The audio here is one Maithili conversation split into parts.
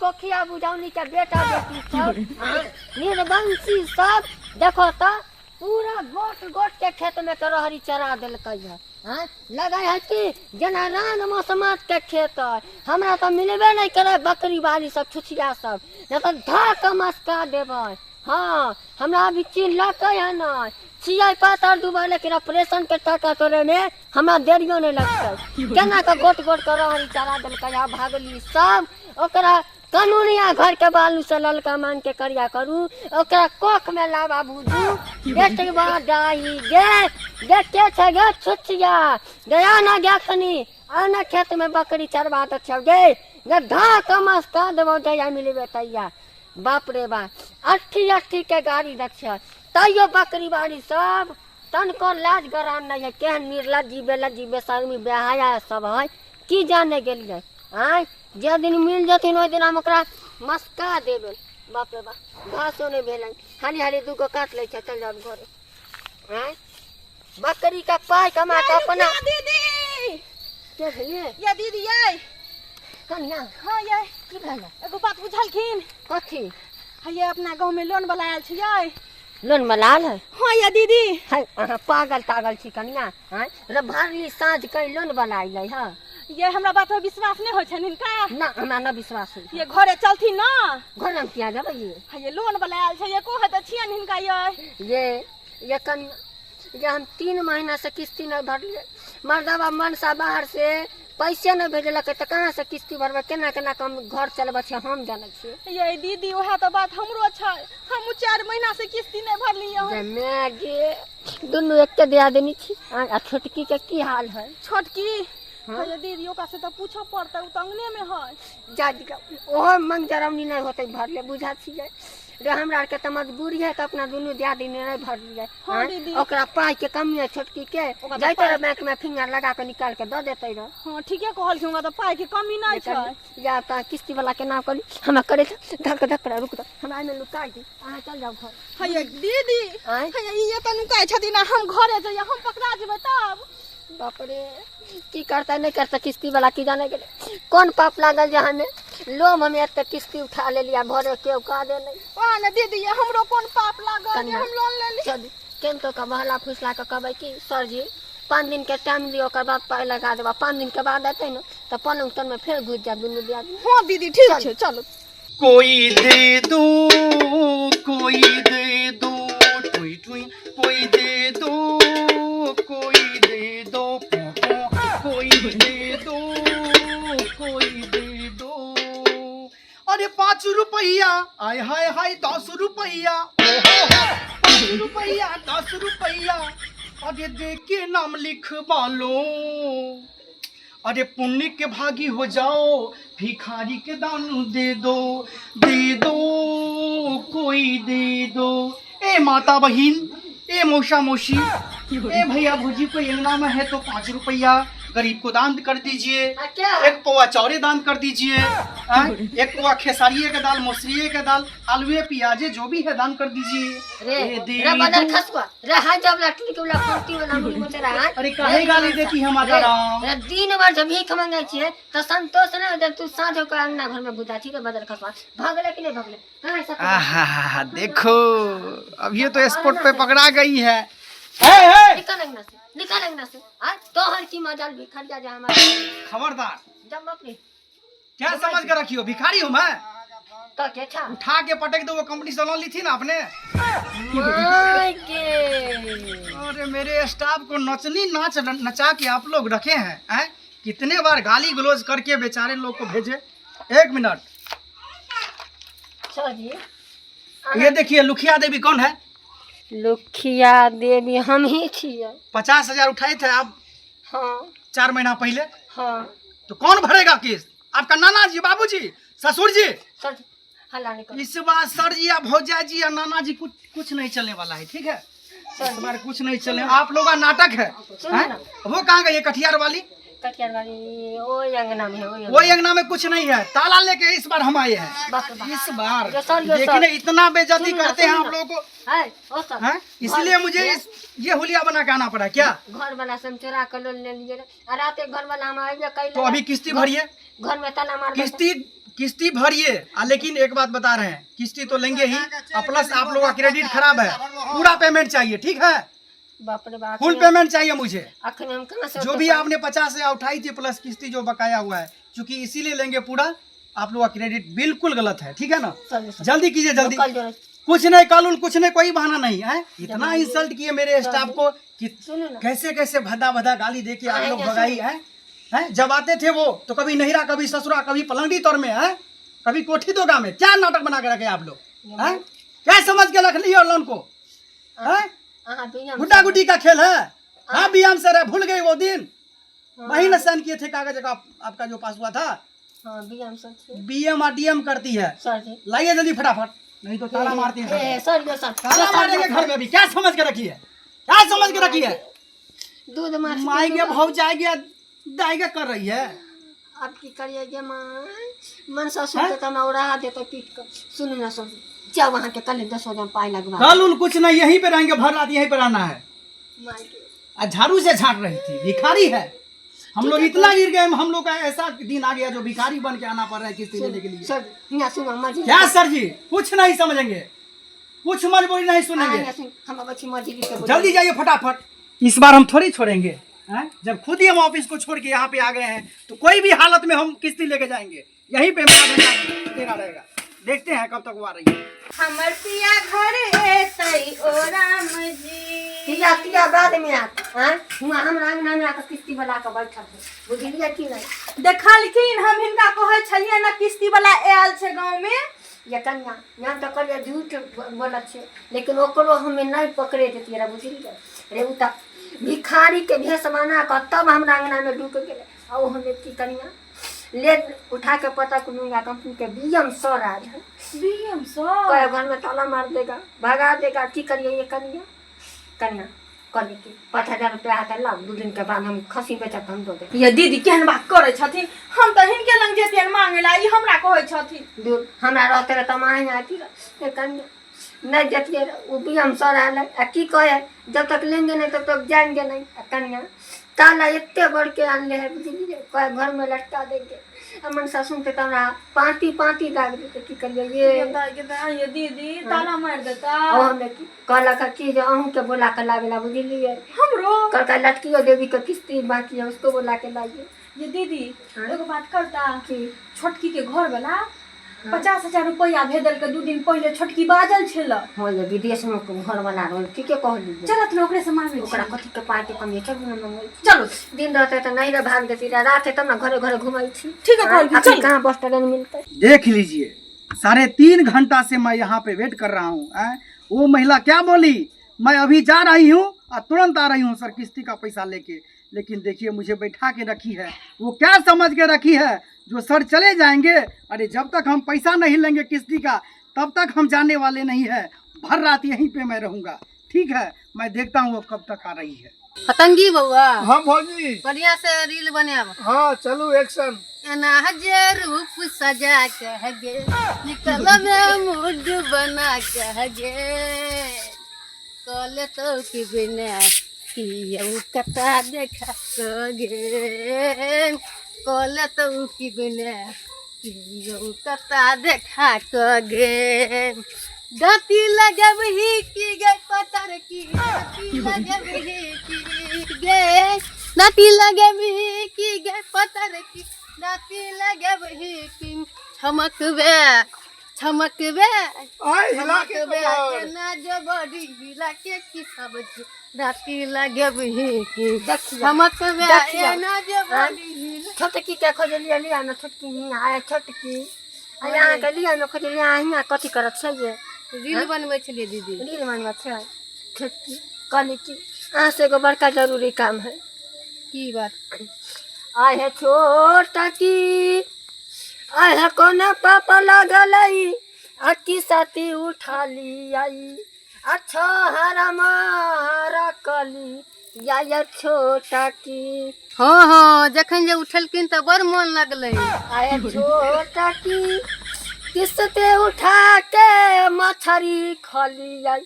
कोखिया बुझौनी के बेटा बेटी सब निर्वंशी सब देखो तऽ पूरा गोट गोट के खेत में के रहरी चरा देलकै है। आँय लगै है कि जेना रान मसमात के खेत है। हमरा तऽ मिलबे नहि करै बकरी बाली सब छुछिया सब, नहि तऽ धऽ कऽ मस्का देबै। हाँ, हमरा अभी चिन्हलकै है नहि, छियै पातर डूबल, लेकिन ऑपरेशन के टाका तोड़े में हमरा देरियो नहि लगतै। केना कऽ गोट गोट कऽ रहरी चरा देलकै आ भागली सब। ओकरा कानूनिया घर के बालू से ललका मान के करिया करू, ओकरा कोख में लावा भूजू बेटवा डाही गे। देखे छै गे छुछिया, गया ना गखनी आ ना खेत में बकरी चरवा दे छौ गे, गे धा कमस्ता देबौ जहिया मिलबे तहिया। बाप रे बाप, अट्ठी अट्ठी के गाड़ी देख छै, तैयो बकरी बाड़ी सब तनको लाज गरान नहीं है। केहन निर्लज्जी बेलज्जी बेशर्मी बेहया सब है, की जाने गेलियै। आँय जे दिन मिल जेथिन ओहि दिन हम ओकरा मस्का देबै। बाप रे बाप, घासो नहि भेलै, हाली हाली दूगो काट लै छै, चल जाब घरे। आँय बकरी का पाइ कमा कऽ अपना। दीदी के भेलियै? ये दीदी ये कनिया। हाँ ये की भेलै? एगो बात बुझलखिन? कथी? हे अपना गाँव में लोन वाला आयल छियै। लोन वाला आयल है? हाँ ये दीदी। है अहाँ पागल तागल छी कनिया? आँय रे भरली साँझ कहीं लोन वाला अयलै है? ये हमरा बात पर विश्वास नहीं होइ छनि हिनका? ना, हमरा ना विश्वास होइ। ये घरे चलथिन ना। घर हम किया जेबै? ये हे ये लोन वाला आयल छै, ये कहै तऽ छियनि हिनका ये। ये कनिया, ये हम 3 महीना से किस्ती नहीं भरलियै। मर्दबा मनसा बाहर से पैसे नहीं भेजलकै तऽ कहाँ से किस्ती भरबै? केना केना कऽ हम घर चलबै छियै हम जानै छियै। ये दीदी उएह तऽ बात हमरो छै, हमहूँ 4 महीना से किस्ती नहीं भरलियै हन। जे माय गे, दुनू एके दियादनी छी। आ छोटकी के की हाल है? छोटकी? हाँ? ये दीदी ओकरा से तऽ पूछऽ पड़तै, ओ तऽ अंगने में है। जा दियौ, ओहो मन जरौनी नहीं होतै भरले, बुझा छियै रे। हमरा आरके तऽ मजबूरी है तऽ अपना दुनू दियादनी नहीं भरलियै। हाँ दीदी। ओकरा पाइ के कमी है छोटकी के, ओकरा तऽ जाइते पाइ- रह बैंक में फिंगर लगा के निकाल के दऽ देतै रह। हाँ ठीके कहलखिन, ओकरा तऽ पाइ के कमी नहीं छै। या तऽ किस्ती वाला के नाम कहली हमरा करे छै, धक धक रुक दऽ, हमरा एहिमे लुका दी, अहाँ चल जाउ घर। हे ये दीदी, आँय? हे ये ई एतऽ नुकाइ छथिन आ हम घरे जइयै, हम पकड़ा जेबै तब। बाप रे, की करतै नहि करतै किस्ती वाला की जाने गेलै। कोन पाप लागल जे हमे लोभ हमे एते किस्ती उठा लेलियै, भरे केओ काजे नहि। ओह ने दीदी, ये हमरो कोन पाप लागल जे कन्या। हम लोन लेली। चलू केन तो के बहला फुसला के कहबै कि सर जी 5 दिन के टाइम दियौ, ओकर बाद पाइ लगा देबै। 5 दिन के बाद एतै ने तऽ पलंग तर में फेर घुसि जायब दुनू दियादनी। हाँ दीदी ठीक छै, चलू। कोई दे दो, कोई दे दो, टुई टुई, कोई दे दो, कोई दे दो, पो पो, कोई दे दो, कोई दे दो। अरे 5 रुपया, आय हाय हाय 10 रुपया, ओ हो हो, 5 रुपया 10 रुपया, अरे दे के नाम लिखवा लो, अरे पुण्य के भागी हो जाओ, भिखारी के दान दे दो, दे दो कोई दे दो। ए माता बहिन, ए मौसा मौसी, ए भैया भौजी, कोई अंगना में है तो 5 रुपया गरीब को दान कर दीजिए। क्या? 1 पौआ चावरे दान कर दीजिए, हाँ? 1 पौआ खेसारिये के दाल, मौसरिये के दाल, आलूए प्याजे जो भी है दान कर दीजिए। रे, ए दे रे बदर दो। खसुआ, रे हाथ जब ला टूट वाला कुर्ती वाला मुड़ी मोचरा हाथ। अरे काहे गाली देती है माता रे, राम? रे दिन भर जब भीख मांगे छियै त संतोष नहीं जब तू साँझ के अंगना घर में घुसा छी। रे बदर खसुआ, भगले कि नहीं भगले? कहाँ से? आहा, देखो अब ये तो स्पॉट पे पकड़ा गई है। ए, ए! निकल अंगना से, निकल अंगना से। आ तोहर की मजाल भिखरिया जा हमारे। खबरदार। जब अपने क्या समझ कर रखी हो, भिखारी हूँ मैं? तो क्या था? उठा के पटक दो, वो कंपनी से लोन ली थी ना आपने। माय के। अरे मेरे स्टाफ को नचनी नाच नचा के आप लोग रखे हैं, हैं? कितने बार गाली गलौज करके बेचारे लोग को भेजे। 1 मिनट सर जी, ये देखिए लुखिया देवी कौन है? लुखिया देवी हम ही छियै। 50,000 उठाए थे आप? हाँ। 4 महीना पहले? हाँ। तो कौन भरेगा किस्त? आपका नाना जी, बाबूजी, ससुर जी? सर जी, हल्ला नहीं करो। इस बार सर जी या भौजा जी या नाना जी कुछ नहीं चलने वाला है, ठीक है? इस बार कुछ नहीं चलने, आप लोग का नाटक है। सुनो हैं? ना। वो कहाँ गई है कटिहार वाली? कटिहार वाली वो अंगना में है, वो वही अंगना में कुछ नहीं है, ताला लेके इस बार हम आए हैं। बाप रे बाप। इस बार जो सर, जो देखिए सर। ना, इतना बेइज्जती सुनो ना, करते हैं सुनो आप ना। लोगों को। है, ओ सर। हैं? इसलिए मुझे ये हुलिया बना के आना पड़ा क्या? घर वाला से हम चुरा के लोन ले लिए और रात के घर वाला हम आइए कई तो अभी किस्ती भरिए। घर में ताला मार किस्ती किस्ती भरिए, लेकिन एक बात बता रहे हैं, किस्ती तो लेंगे ही और प्लस आप लोग का क्रेडिट खराब है, पूरा पेमेंट चाहिए, ठीक है? बाप रे बाप। फुल पेमेंट चाहिए मुझे। अखन हम कहाँ से जो ओते भी पाइ- आपने 50,000 उठाई थी प्लस किस्ती जो बकाया हुआ है, चूंकि इसीलिए लेंगे पूरा। आप लोग का क्रेडिट बिल्कुल गलत है, ठीक है ना? चलू सर। जल्दी कीजिए, जल्दी। कल जोड़े। कुछ नहीं, कल उल कुछ नहीं, कोई बहाना नहीं है। इतना इंसल्ट किए मेरे स्टाफ को कि सुनू ना। कैसे कैसे भदा भदा गाली दे के आप लोग आएंगे, भगाई है। हैं? जब आते थे वो तो कभी नहिरा, कभी ससुरा, कभी पलंगड़ी तौर में है, कभी कोठी दोगा में। क्या नाटक बना के रखे आप लोग हैं? क्या समझ के रख लिया लोन को हैं? अहाँ बिना गुड्डा गुड्डी का खेल है? हाँ, बीएम सर है, भूल गए वो दिन? वही ना साइन किए थे कागज का, आपका जो पास हुआ था। हाँ, बीएम सर छी। बीएम और डीएम करती है। सर जी। लाइए जल्दी फटाफट, नहीं तो ताला मारते हैं। ए सर यो सर। ताला मारेंगे घर में भी। क्या समझ के रखी है, क्या समझ के रखी है? दूध मार। माई के भाव जाएगी, दाएगा कर रही है। अब की करिए गे माँ, मन ससुर के तमा उड़ा देते पीट कर। सुनू ना सर, जाओ वहाँ के कल 10 हजार पाई लगवा। कल उल कुछ नहीं, यहीं पे रहेंगे, भर रात यहीं पर आना है। माई के। आ झाड़ू से झाड़ रही थी, भिखारी है। हम लोग इतना गिर गए, हम लोग का ऐसा दिन आ गया जो भिखारी बन के आना पड़ रहा है किस्ती लेने के लिए। सर, हियाँ सुनो मर्जी। क्या सर जी? कुछ नहीं समझेंगे, कुछ मजबूरी नहीं सुनेंगे। हियाँ सुन, हम अब अच्छी मर्जी के बोल। जल्दी जाइए फटाफट। इस बार हम थोड़ी छोड़ेंगे हैं? जब खुद ही हम ऑफिस को छोड़ के यहाँ पे आ गए हैं तो कोई भी हालत में हम किस्ती लेके जाएंगे। यहीं पे हमारा घंटा देना रहेगा, देखते हैं कब तक वो आ रही है। हमर पिया घर एतै ओ राम जी। तिया तिया बाद में आत हाँ, हुआ हमरा अंगना में आके किस्ती बना के बैठल है, बुझलियै कि नहीं? देखलखिन, हम हिनका कहै छलियै ने किस्ती वाला आयल छै गाँव में। ये कन्या यहाँ तऽ कहलियै झूठ बोलत छै, लेकिन ओकरो हमे नहि पकड़े देतियै रे, बुझलियै रे? ओ तऽ भिखारी के भेष बना कऽ तब हमरा अंगना में ढुक गेलै। आ ओ हमे की कन्या ले उठा के पटक लूंगा। कंपनी के बीएम सर आयल है। BM sir? कहे घर में ताला मार देगा, भगा देगा। की करिए ये कन्या? कन्या कहली कि 5,000 रुपया हाथ लाओ, 2 दिन के बाद हम खसी बेचब, हम दो दे। ये दीदी, केहन बात करै छथिन? हम तऽ हिनके लग जेतियन मांगे ला, ई हमरा कहै छथिन। दूर हमरा रहते रहे तऽ अहीं आती रहे। कन्या नहीं जतिए रहे, वो भी हम सर आयल है। आ की कहे, जब तक लेंगे नहीं तब तक जाएंगे नहीं। आ कन्या ताला एते बढ़ के आनले है, बुझलिए? कहे घर में लटका देंगे। आ मनसा सुनते तऽ हमरा पाँती पाँती दाग देते। की करिए ये? ये दीदी, ताला मारि देता। और हमे की कहलक कि जे अहूँके बोला के लाबेला, बुझलिए? हमरो? कहलकै लटकियो देवी के किस्ती बाकी है, उसको बोला के लाइए। ये दीदी। हाँ? एगो बात करता? की? छोटकी के घर वाला 50,000 रुपया भेजलकै 2 दिन पहिले, छोटकी बाजल छल। हाँ, ये विदेश में घर वाला रहो, ठीके कहलिए। चलत ने, ओकरे से मांगे। ओकरा कथी के पाइ के कमी है? चलू ने मंगै छी। चलो। दिन रहते तऽ नहीं रे भाग देती रे, रात है तब ने घरे घरे घुमै छी। ठीक है, कहलखिन, अखन चलू। कहाँ बस ट्रेन मिलतै? देख लीजिए, 3.5 घंटा से मैं यहाँ पे वेट कर रहा हूँ, हैं? वो महिला क्या बोली, मैं अभी जा रही हूँ और तुरंत आ रही हूँ सर किस्ती का पैसा लेके। लेकिन देखिए, मुझे बैठा के रखी है। वो क्या समझ के रखी है जो सर चले जाएंगे? अरे, जब तक हम पैसा नहीं लेंगे किस्ती का तब तक हम जाने वाले नहीं है। भर रात यहीं पे मैं रहूँगा, ठीक है? मैं देखता हूँ वो कब तक आ रही है। पतंगी बउआ। हाँ भौजी। बढ़िया से रील बनाब। हाँ, चलू, एक्शन। एना जे रूप सजा के गे निकल में मूड बना के गे कल तो कि बिना कियौ कता देखा गे कल तो कि बिना कियौ कता देखा गे दाँती लगबही की गे पतर की, दाँती लगबही की गे, दाँती लगबही की गे पतर की, दाँती लगबही की छमकबे छमकबे आय हिला के छमकबे कमर। केना जो बॉडी हिला के की सब दाँती लगबही की देखियौ। छमकबे देखियौ। एना जो बॉडी हिला। छोटकी के खोजलियै लिया ने, छोटकी हियाँ आय। छोटकी आ अहाँके लिया ने खोजलियै, अहाँ हियाँ कथी करत छै ये? रील बनबै छलियै दीदी। रील बनबै छै? छोटकी, कहली कि अहाँ से एगो बड़का जरूरी काम है। की बात? आय है छोटकी, आय है कोना पाप लगलै आ की साथी उठा लियाई अच्छा हरा मारा कली या या छोटा की। हँ हँ, जखन जे उठलखिन तऽ बड़ मोन लगलै। आय छोटा की किस्ते उठा के मछरी खली आई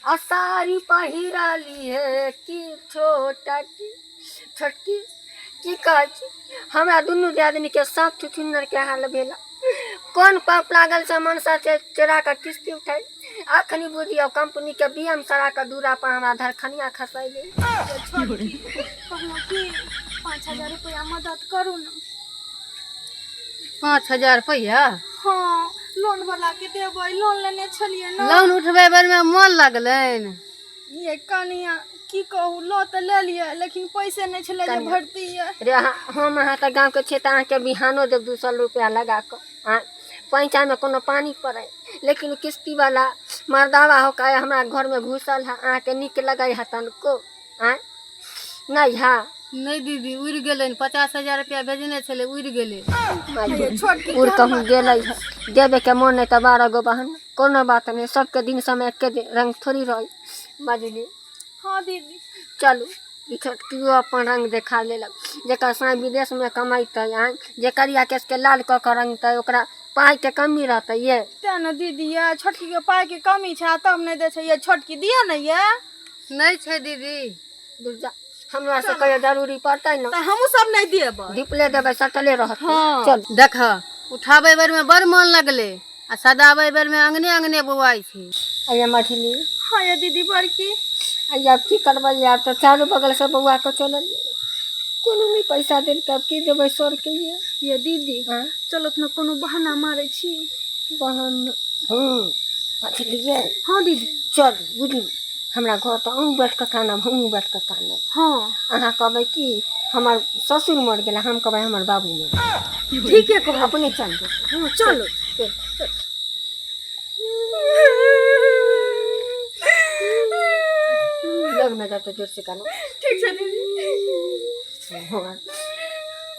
आ साड़ी पहिरा ली है की छोटा की। छोटकी, की कहै छी, हमरा दुनू दियादनीके साँप छुछुन्नरके हाल भेला। कोन पाप लागल से मनसा से चोरा कऽ किस्ती उठाइ अखनी बुझियौ कंपनी के बी एम सरा कऽ दूरा पर हमरा धरखनिया खसैली। छोटकी कहलहुँ कि 5000 रुपया मदद करू ने। 5000 रुपया? हाँ, लोन वाला के देबै, लोन लेने छलियै ने। लोन उठबै बेर में मोन लगलनि। ये कनिया की कहू, लो तऽ ले लिअ लेकिन पैसे नहि छलै जे भरतियै। रे हम अहाँ तऽ गाँवके छियै तऽ अहाँके बिहानो देब 200 रुपया लगा कऽ। आ पैंचामे कोनो पानि पड़ै, लेकिन किस्तीवला मर्दावा हो के हमरा घरमे घुसल है, अहाँके नीक लगै है तनिको? आँय नहि है? नहि दीदी, उड़ि गेलनि। 50,000 रुपया भेजने छलै, उड़ि गेलै। उड़ कहूँ गेलै है, देबेके मोन नहि तऽ 12 गो बहन। कोनो बात नहि, सबके दिन समय एके रंग थोड़ी रहै। बजली। हाँ दीदी। चलू, ई छोटकियो अपन रंग देखा लेलक। जेकर साँइ विदेशमे कमेतै, आँय जे करिया केशके लाल कऽ कऽ रंगतै, ओकरा पाइके कमी रहतै ये? तेँ ने दीदी ये, छोटकीके पाइके कमी छै आ तब नहि दै छै ये। छोटकी दिअ ने ये। नहि छै दीदी। दुर्जा, हमरा से कहियो जरूरी पड़तै ने तऽ हमहूँ सब नहि देबै। धिपले देबै, सटले रहत। हाँ। चल देख, उठाबै बेरमे बड़ मन लगलै आ सदाबै बेरमे अंगने अंगने बौआइ छै। अये मछली। हाँ ये दीदी बड़की। अये आब की करबै? आब तऽ चारू बगलसँ बौआ कऽ चलल, कोनो नहि पैसा देलकै। आब की देबै सरके ये? ये दीदी। हाँ? चलो ने, कोनो बहाना मारै छी। बहन मछलिए। हाँ दीदी। चल बुझली, हमरा घर तऽ अहूँ बैठ कऽ कानब, हमहूँ बैठ कऽ कानब। हाँ। अहाँ कहबै कि हमर ससुर मरि गेला, हम कहबै हमर बाबू मरि गेला। ठीके कहब। अपने चल जेबै। हाँ चलो। चल। लगमे जाते जोर से कानो। ठीक छै दीदी।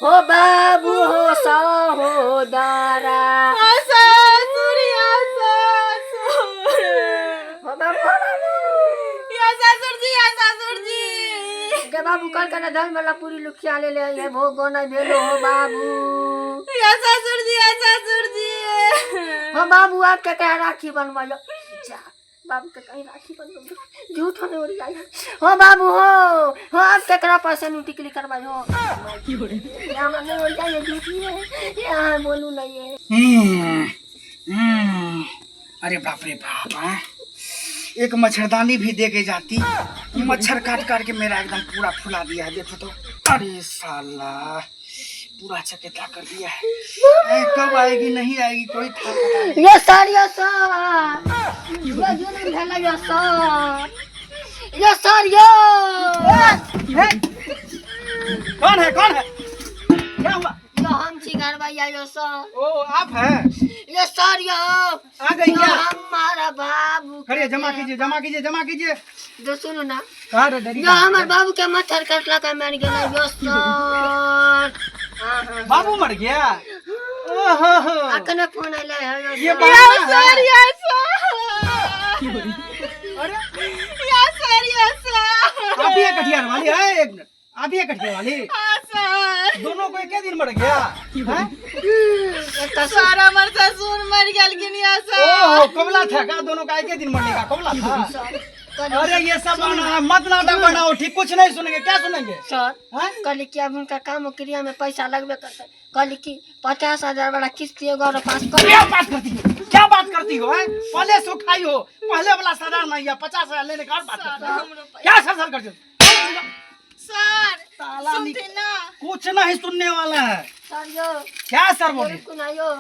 हो बाबू हो सहोदरा, ससुर या ससुर। हो बाबू, हो बाबू। या ससुर जी, या ससुर जी। गे बाबू, कल कने धन वाला पूरी लुखिया ले ले ये भोग नहीं भेलो। हो बाबू। या ससुर जी, या ससुर जी। हो बाबू, आपके कहे राखी बनवायो। जा बाबू के कहीं राखी बनवायो, झूठ होने ओरी आई हो बाबू। हो हो, आप केकरा पैसा नहीं टिकली करवाई हो? ये हमरा नहीं ओरी आई, झूठ ही है ये। अहाँ बोलू नहीं है। अरे बाप रे बाप, हाँ? एक मच्छरदानी भी दे के जाती, मच्छर काट काट के मेरा एकदम पूरा फुला दिया है। देखो तो, अरे साला पूरा चकेता कर दिया है। ए, कब आएगी नहीं आएगी कोई था पता नहीं। ये सर, ये सर, ये जुलुम भेलै। ये सर, ये सर, ये हे, कौन है, कौन है, क्या हुआ? यो हम छी घरवैया यो सर। ओ आप हैं? ये सर, यो आ गई यो क्या? हमारा बाबू। करिए, जमा कीजिए, जमा कीजिए, जमा कीजिए। जो सुनू ना। कहाँ रे डरी? यो हमर बाबू के मच्छर काटलक मरि गेलै यो सर। हाँ हाँ। बाबू मर गया? ओहो हो। अखने फोन एलै है यो ये सर। बहाना है। या सर। अरे या सर, या सर। आप ही है कटिहार वाली है? एक मिनट, आप ही है कटिहार वाली? हाँ सर। दोनों को एक ही दिन मर गया हैं? एकटा सर, हमर ससुर मर गेलखिन या सर। ओहो, कबला था क्या? दोनों का एक ही दिन मरने का कबला था? अरे ये सब बना मत, नाटक बनाओ, ठीक? कुछ नहीं सुनेंगे। क्या सुनेंगे? सर। हैं? कहली कि अब हुनका काम क्रिया में पैसा लगबे करतै। कहली कि 50,000 वाला किस्त एगो और पास कर। क्या बात करती हो, क्या बात करती हो हैं? पहले सो खाई हो, पहले वाला सदा नहीं है। 50,000 लेने का और बात करती हो? क्या सर सर करती हो? सर। ताला सुनते ना। कुछ नहीं सुनने वाला है। सर यो। क्या सर बोले? रुकू ना, यो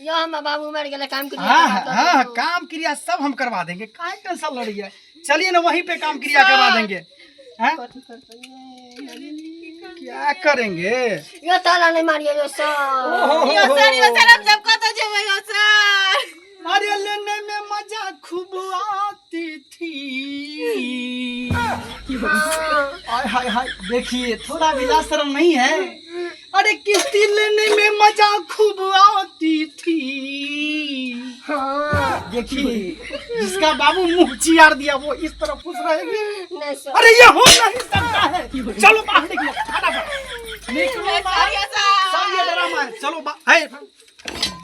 यो हमर बाबू मरि गेलै, काम क्रिया हाँ करा हाँ दो। हाँ, काम क्रिया सब हम करवा देंगे। काय टेंशन लड़ रही है? चलिए ना, वहीं पे काम क्रिया करवा देंगे। हैं? कथी करतै? क्या करेंगे? यो ताला नहीं मारियो यो सर। ओहो यो सर, यो सर, हम सब कतऽ जेबै यो सर? अरे लेने में मजा खूब आती थी। हाय हाय हाय, देखिए थोड़ा भी शर्म नहीं है। अरे किस्ती लेने में मजा खूब आती थी। हाँ। देखिए, जिसका बाबू मुंह चियार दिया वो इस तरह खुश रहेगी? नहीं सर। अरे ये हो नहीं सकता है। चलो बाहर निकलो, फटाफट निकलो बाहर। सब ये ड्रामा है। चलो है,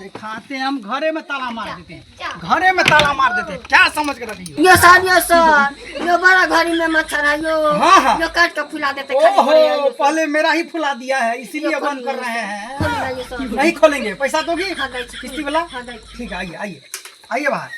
दिखाते हैं हम। घरे में ताला मार देते हैं, घरे में ताला मार देते हैं। क्या समझ कर रखी हो? यो सर, यो सर, यो बड़ा घड़ी में मच्छर है यो। हाँ, हाँ। यो काट के फुला देते खाली पड़े है ओहो यो। पहले मेरा ही फुला दिया है, इसीलिए यो बंद कर रहे हैं। खोलाइए सर। नहीं खोलेंगे। पैसा दोगी? हाँ, दै छी। किस्ती वाला? हाँ, दै छी। ठीक है, आइए आइए आइए बाहर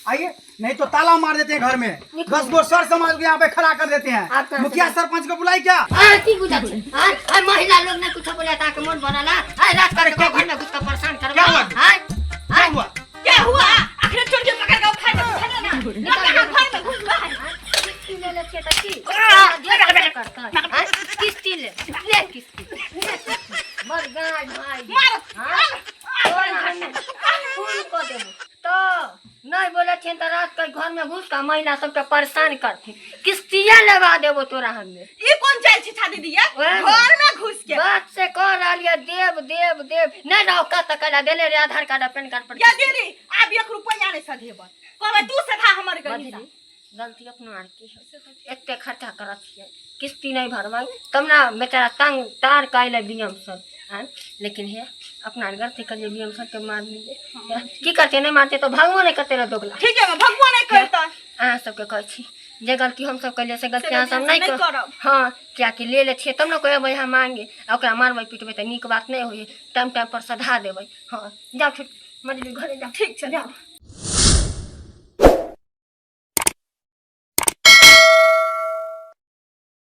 आइए, नहीं तो ताला मार देते हैं घर में। निकलो। 10 गो सर समाज को यहाँ पे खड़ा कर देते हैं। आप कहाँ से मुखिया बात- सरपंच को बुलाई क्या? आ, की बुझा छै? आय, आय महिला लोग ने कुछो बोले ताके मन बनला। आय रात कर के घर में घुस के परेशान करबा। क्या हुआ? आय, क्या आय। हुआ? क्या हुआ? अखने चोर के पकड़ के उठा दे, उठा दे ना। लड़का घर में घुस बा। किस्ती ले ले छियै तऽ की? करतै? आय, किस्ती ले, ले किस्ती, ले किस्ती। बड़ गाय भाई। मार। हाँ? तोरा हम खून कऽ देबो। तऽ नहि बोलै छियनि तऽ रात के घर में घुस कऽ महिला सबके परेशान करथिन। किस्तिये लेवा देबो तोरा हमे। ई कोन चाल छी छा दीदी ये? ओएह ने। घर में घुस के। बात से कह रहल ये देव देव देव नहि रहो कत कला देले रे आधार कार्ड आ पैन कार्ड पर। या दीदी, आब एक रुपया नहीं सधेबन। कहबै तू सधा हमर गरीब। मझली, गलती अपनो आर की है, एते खर्चा करत छियै, किस्ती नहि भरबै तब ने बेचारा तंग तार के अयलै बी एम सर। आँय, लेकिन हे अपना आर गलती करियै, बी एम सर के मारलियै, की करतै? नहि मारतै तऽ भागबो नहि करतै रे दोगला। ठीक है, भगवान नहीं करता। अहाँ सबके कहै छी जे गलती हमसब केलियै से गलती से अहाँ सब गलती नहि नहि कर करब। हँ, किएकि ले लै छियै तब ने कोइ अबै यहाँ मांगे आ ओकरा मारबै पिटबै तऽ नीक बात नहि होइए। टाइम टाइम पर सधा देबै। हँ, जाउ छोट मजली घरे जाउ। ठीक छै। जाउ।